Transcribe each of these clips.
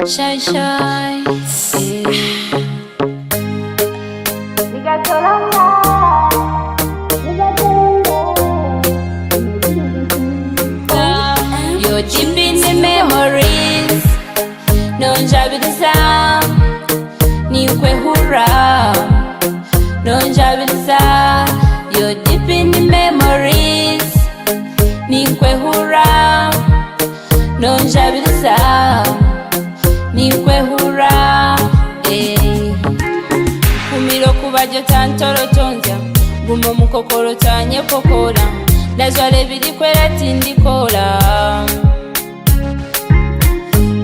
Shy, shy. You're deep in the memories. Nonjabiriza ninkwehurra. Nonjabiriza. You're deep in the memories. Ninkwehurra. Nonjabiriza. Ninkwehurra. Eh. Kumira okubajja tantorotonzya guma omukokoro tanyekokora ndajwara ebirikwera tindikora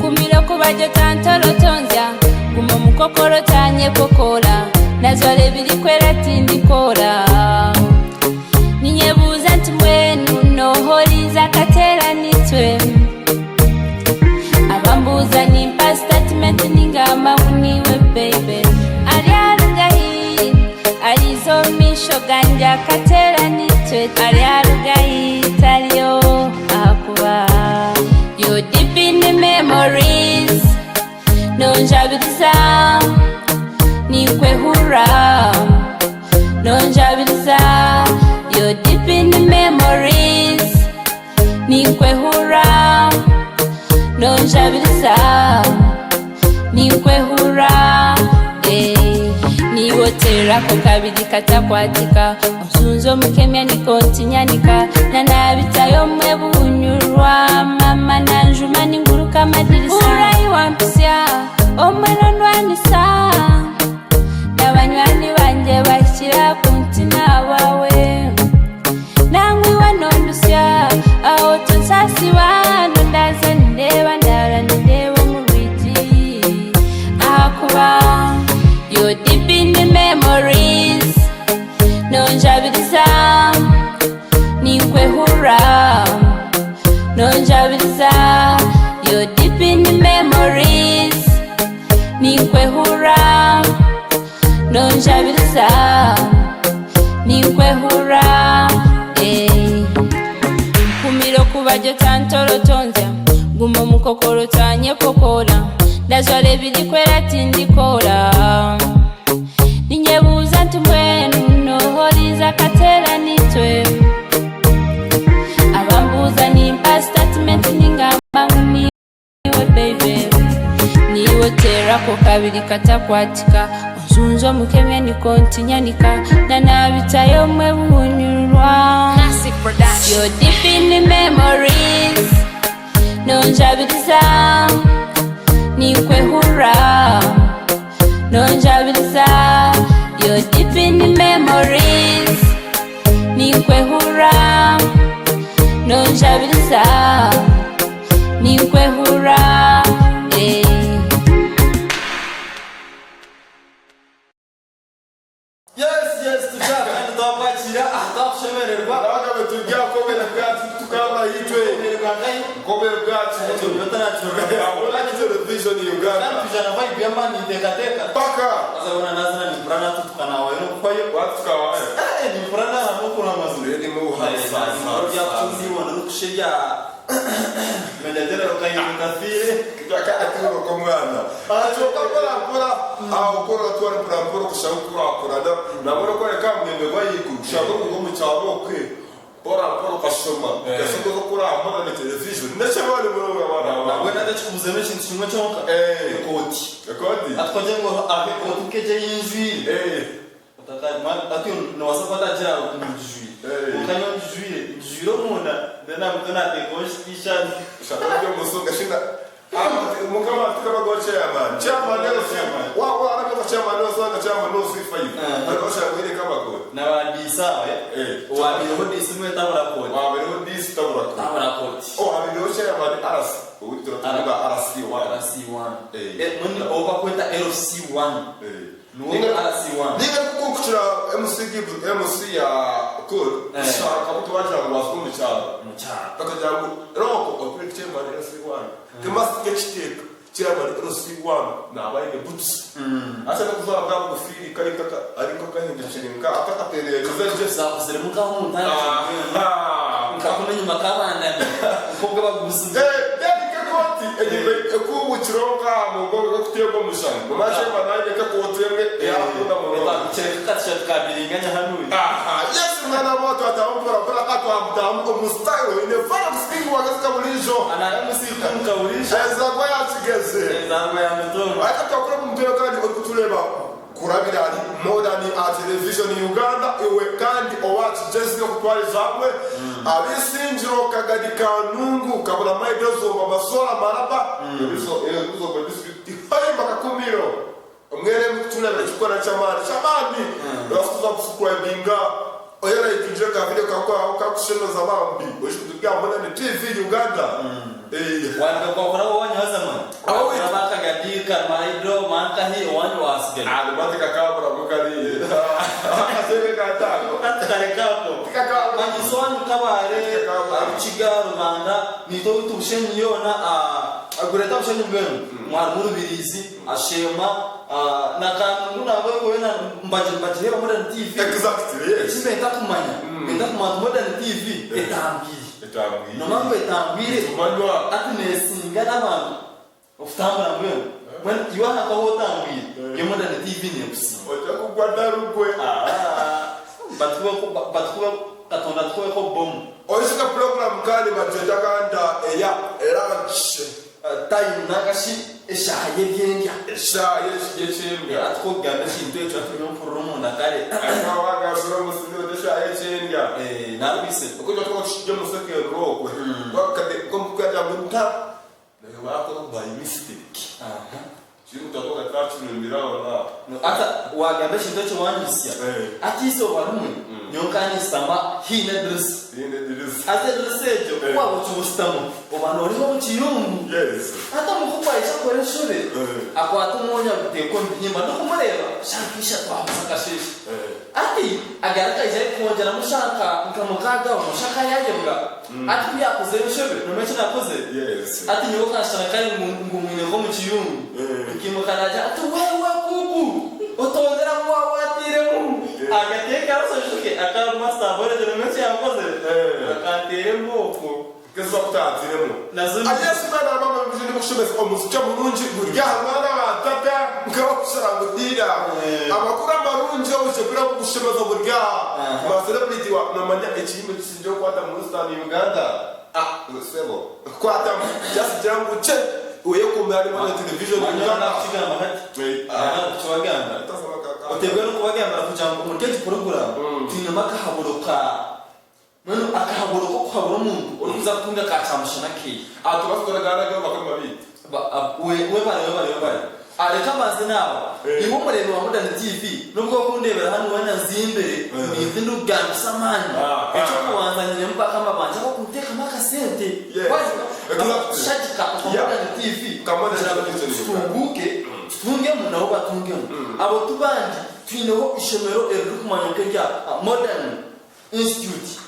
kumira okubajja tantorotonzya guma omukokoro tanyekokora ndajwara ebirikwera tindikora ninyebuuza nti mbwenu nohoriza akateera nitwe abambuuza nimpa statement ningamba ngu niwe baby ari arugahi arizo omu maisho gangye akateera nitwe ari arugahi tariyo ahakuba you deep in the memories nonjabiriza ninkwehurra nonjabiriza you deep in the memories ninkwehurra nonjabiriza ninkwehurra eh. Niwoterako kabiri katakwatika onsunza omukemya nikontinyanika nanabitayo mwe bunyurwa mama nanjuma ninguruka amadirisa urayi wampisya omwe nondwanisa n'abanywani bangye bahikira kuntina abawe nangwiwe nondusya aho tunsasiba nondaza nindeba ndara nindeba omu rwigi ahakuba you deep in the memories nonjabiriza ninkwehurra nonjabiriza you deep in the memories ninkwehurra nonjabiriza ninkwehurra eh. Nkumira okubajja tantorotonzya guma omukokoro tanyekokora ndajwara ebirikwera tindikora ninyebuuza nti mbwenu nohoriza akateera nitwe abambuuza nimpa statement ningamba ngu niwe baby niwoterako kabiri katakwatika onsunza omukemya nikontinyanika nanabitayo mwe bunyurwa Classic Production. You're deep in the memories nonjabiriza ninkwehurra nonjabiriza You're deep in the memories ninkwehurra nonjabiriza ninkwehurra eh. Yes, tushaka kandi twakwakira aha twakushemererwa. Abagabo tujya kobera bwacu tukaba itwe Kumererwa nkahi? kobera bwacu Abona television Uganda Kandi tujana vibe y'amani niteekateeka. paka Azabona nazina nimpura natwe tukanawayo n'okukwayo. watu tukawaye Eh, nimpura naha n'okuna amazima. Rero mu Byakutundibona n'okushebya. Menya general kahinduka fire. Kaka atiro ko mwana achoka mpora mpora aho kora twari mpora mpora kushaka kurakora nabona ko reka mwembe gwayiku kushaka ko mu cyaro kwe mpora mpora ukashoma gasoko ko kuramura na television ndetse bari muri abana Nabwo natakikubuzemu ekintu kimwe kyonka. Eh. Ekooti. Ekodi. Atwajya ngo ave ekooti keje y'injwire. Ati nowasa kwatagira ngijwire. Ukanya ngijwire, ngijwire omunda, then I'm gonna take osh t-shirt. Shaka byo musunga shinda mukama tukabago chairman chairman leo Chairman. wa wa arabyo chairman leo sanga chairman no si five ariko shaka kwere kabako N'abadisa we. Wabireho disi mwe tabura koti. Wa bero disi tabura ko. Tabura koti. Oh abiro chairman RC ubu turatuvuga RC 1. RC1. Eh. Eh, mundi oba kweta LC1. Niwe RC1. Ninga kukukira MC Gibbs, MC ya Cool, kushanga buti bagira ngu wazuka omu kyaro. Omu kyaro. Bakagira ngu Roko otwire chairman LC1. Timasi kekiteeka chairman LC1 naba aine boots. Asa nokuzwara bwa bugufiiri kari nkaka ari nkakahindukire nka atakatereerize gye. Zakuziremu nkaho omuntu nkakuno enyima kabandami nk'obwo bagubusize. Then nk'ekooti enyima ekuubukire nka aha mugongo ekakuteerwa omushana. Nomanya chairman aine nk'ekooti emwe ei arikukunda munonga. Kireka akatishati ka biringanya hanuya. Aha, yes mwana wa twatamu mpora mpora ka twamutamu omu style oine vibes king wagazika burijo. Ana MC King Kaburisha. Enzagwa ya Kigeze. Enzagwa ya Mitoma. Ariko twakora omu mutwe kandi orikutureba kurabira ahari Modern Television Uganda iwe kandi owa Kigezi okutwariza hamwe ab'Isingiro Kagadi Kanungu Kabura Mayiga Zomba Masora Maraba Zomba district Hayimba Kakumiro Mwere mukuturebera ekikora ky'amaani ky'amaani nobaasa kuza kusubscribinga oyerayikingire ka video kawe aho kakushemeza bambi oije kutubwira Modern TV Uganda. Wandika kwakora owanyu haza mani. Aho Wakora bakagadi karmaido mankahi owanyu wasigaye. Ah nimati kakabura ko kariye. Akasebe katano. Ati kare kako. Tikakabura. Manyiso wanyu kabare Rukiga Rubanda nito witu bushenyi yona agureta bushenyi mbwenu. Mwarimu Rubirizi ashema na kanungu nabwo wena mbaje mbagireba Modern TV. Exactly yes. Eki benda kumanya. Benda kumanya Modern TV etambwire. Etambwire. Nomanya ngu etambwire. Tumanywa. Ati nesinga n'abantu okutambura mbwenu. Mbwenu iwe aha nkaho otambwire. Yo Modern TV nekusinga. Ojja kugwa ddalu gwe. Batukubeho Katonda atukubeho bomu. Oisika pulogulaamu kandi bagyeta ganda eya lunch. Time nangashi eshaaha y'ebyendya. Eshaaha y'ekyendya. Hati ku orikugamba ekintu ekyo hati nyowe mpurira omunda kare. Hati waaba wagambira omusizi oti eshaaha y'ekyendya. Naarwise. Oku twaba tukiri omu secondary okwe, kuyagira ngu nta, nayo baakora by mistake. Kiri ngu twaba twakirumbire aho n'aho. Hati waagamba ekintu ekyo waanyitsya. Hati eizooba rimwe, nyowe nkaba ninsitama haihi n'edirisa. Haihi n'edirisa. Hati edirisa egyo, ku waaba okibusitama, oba nooreeba omu kiyungu. Hati omukugu aija akora enshobe, akwata omwonyo aguteeka omu bihimba. Ndikumureeba, shaaha nka ishatu ahamuza akasheeshe. Hati agaruka aija arikwongyeramu shaaha nka mukaaga aho, noshusha nka yaayebwa. Hati ku yaakozire enshobe, noomanya eki naakozire? Hati nyowe okashusha kare ngu mwine nk'omu kiyungu. Nkiimuka naagira ati, Wewe kuku! Otondera ngu waaba waatairemu agateeka arashojoke akarimu asitaabore noomanya eki yankozire? Akanteera embooko. Nk'ezi bakutatsiremu. Nazo Ari Yesu mwana wa mama bije ndikushemeza omuziki omurungi guri aha mwana wa tata nkabakushara ngu diira amakuru amarungi obuje buri kukushemeza buri aha Aha. ba celebrity wa nomanya ekihimba ekisingire kukwata mu Western Uganda ah sebo kwatamu just gira ngu kye oyekumira ari Modern Television Manya Uganda nakukigamba hati. Ah. Nakukibagamba. Oteebwe n'okubagambira kugira ngu omuri egi puroguraamu twinemu akahaburo ka Mbwenu akahaburo k'okuhabura omuntu orikuza kutunga ka kyamushana keye. Aha tubaase kuragaana gye bakama baitu. Webare webare webare. Reka mbanze naaba. Iwe omureebi wa Modern TV n'obu orikundeebera hanu weena nzimbire ninza ndikugambisa amaani. Eky'okubanza nyinemu bakama bangye abakunteekamu akasente. Waahika abakutushagika nka Modern TV kugira ngu tutunguuke tutungemu nabo batungemu. Abo ti bandi twineho eishomero eririkumanywa nk'erya Modern. Institute.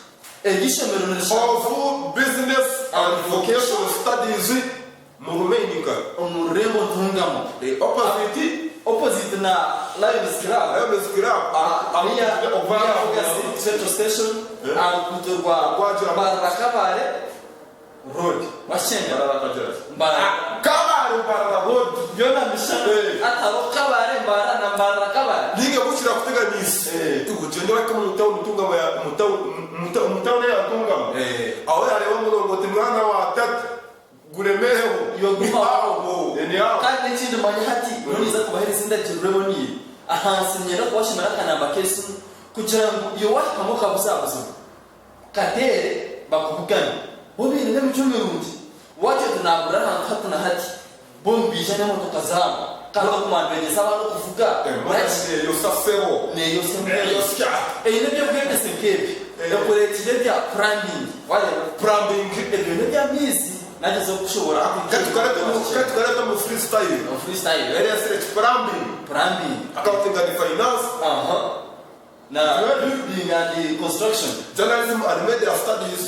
Eri ishomero nirishangwa. Of Business and Vocational Studies mu Rumeininga. Omu rurembo Ntungamo. Opposite. Opposite na Lions Club. Lions Club. Near Bugazi Central Station aha ruguuto rwa Mbarara-Kabale Road. Washenga. Mbarara. Kabale Mbarara Road. Byona mishana. Hati hariho Kabale Mbarara na Mbarara Kabale. Ninga bukira kuteganisa. Ogyende wahika omu town Ntungamo ya omu town eya Ntungamo. Aho yareeba omurongoti mwana wa tata guremereho. Yoguma aho. Ni aho. Kandi n'ekindi manya hati nyowe ninza kubahereza endagiriro eboniire. Ahansi niinyenda kubashomera akanamba k'esimu kugira ngu iwe wahikamu okabuzabuzibwa. Kateere bakubugane. Bo baine n'emicwe mirungi. Wagira oti naagurira ahantu hati na hati, bo nibaija n'emotoka zaabo. Kandi okumara nibegyesa abaana okuvuga. Emotoka neeyosya sebo. Neeyosya mbwenu. Neeyosya. Eine eby'okwegyesa nk'ebyo. Ekureetire ebya plumbing. Waareeba? Plumbing. Ebyo n'eby'amaizi. Nagyezaho kushoboora Katukarete omu free style. Omu free style. Hairdressing, plumbing. Plumbing. Accounting and finance. Aha. Na building and construction. Journalism and media studies.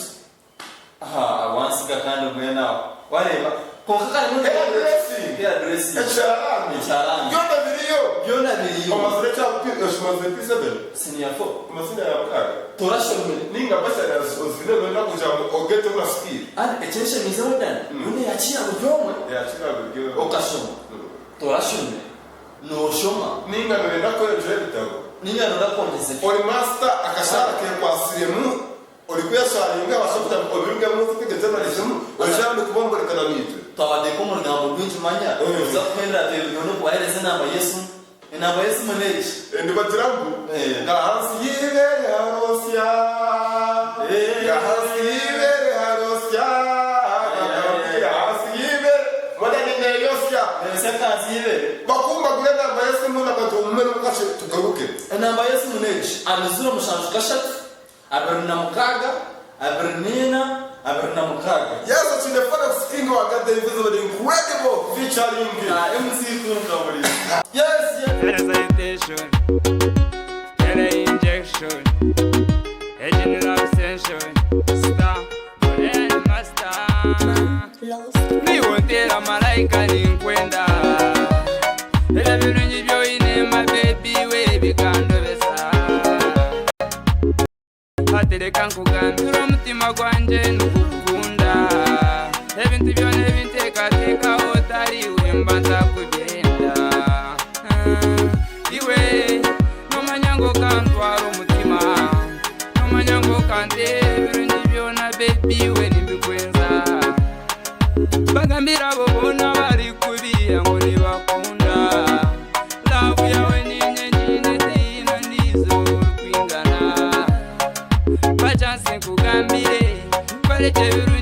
Aha, wansiga kandi mbwenu aho. Wareeba? Kwonka karimu Hairdressing. Hairdressing. Ekyarani. Ekyarani. Byona biriyo. Byona biriyo. Omazire ekya omazire P7. Senior 4. Amazina ya mukaaga. Torashomire. Ninga bachelors ozine noyenda kugira ngu ogetemu na skill. Kandi ekinshemiizeho Dan, yoona eyakira buri omwe. Eyakira buri omwe. Okashoma. Torashomire. Nooshoma. Ninga noyenda kweyongyera ebitabo. Ninga noyenda kwongyeza ebitabo. Ori master akashaara kekwasiremu orikuyasharinga abasha kugira ngu obirugemu otege journalism oije hanu kubomborekana naitwe. Twabateeka omu rugambo rwingi manya, tuza kuhendera twebirwe n'okubaheereza enamba y'esimu. Enamba y'esimu n'egi. Nibagira ngu Ahansi y'eibeere harosya, ahansi y'eibeere harosya, ahansi y'eibeere mbwenu nineyosya. Noyosya ahansi y'eibeere. Bakumbagure enamba y'esimu n'akantu omu kakye tugaruke. Enamba y'esimu n'egi, ziro mushanju kashatu, 26, 24, 26. Yes, Akine Forex King wa got the invisible incredible featuring. Na MC Kunka buri. Yes, yes. Telecitation, tele injection, egi ni love session, star, Bolen master. Niiwe onteera malaika ninkwenda, era birungi by'oine my baby we bikandobesa. Hati reka nkugambire omutima gwangye nigukukunda, ebintu byona ebi nteekateekaho otari iwe mba ntakubyenda. Iwe nomanya ngu okantwara omutima, nomanya ngu okanteera ebirungi byona baby iwe nimbikwenza. Bagambire abo boona abarikubiiha ngu nibakunda, love yaawe niinye ngiine tihaine ondiijo orikwingana. Mpa chance nkugambire, nkworekye ebirungi.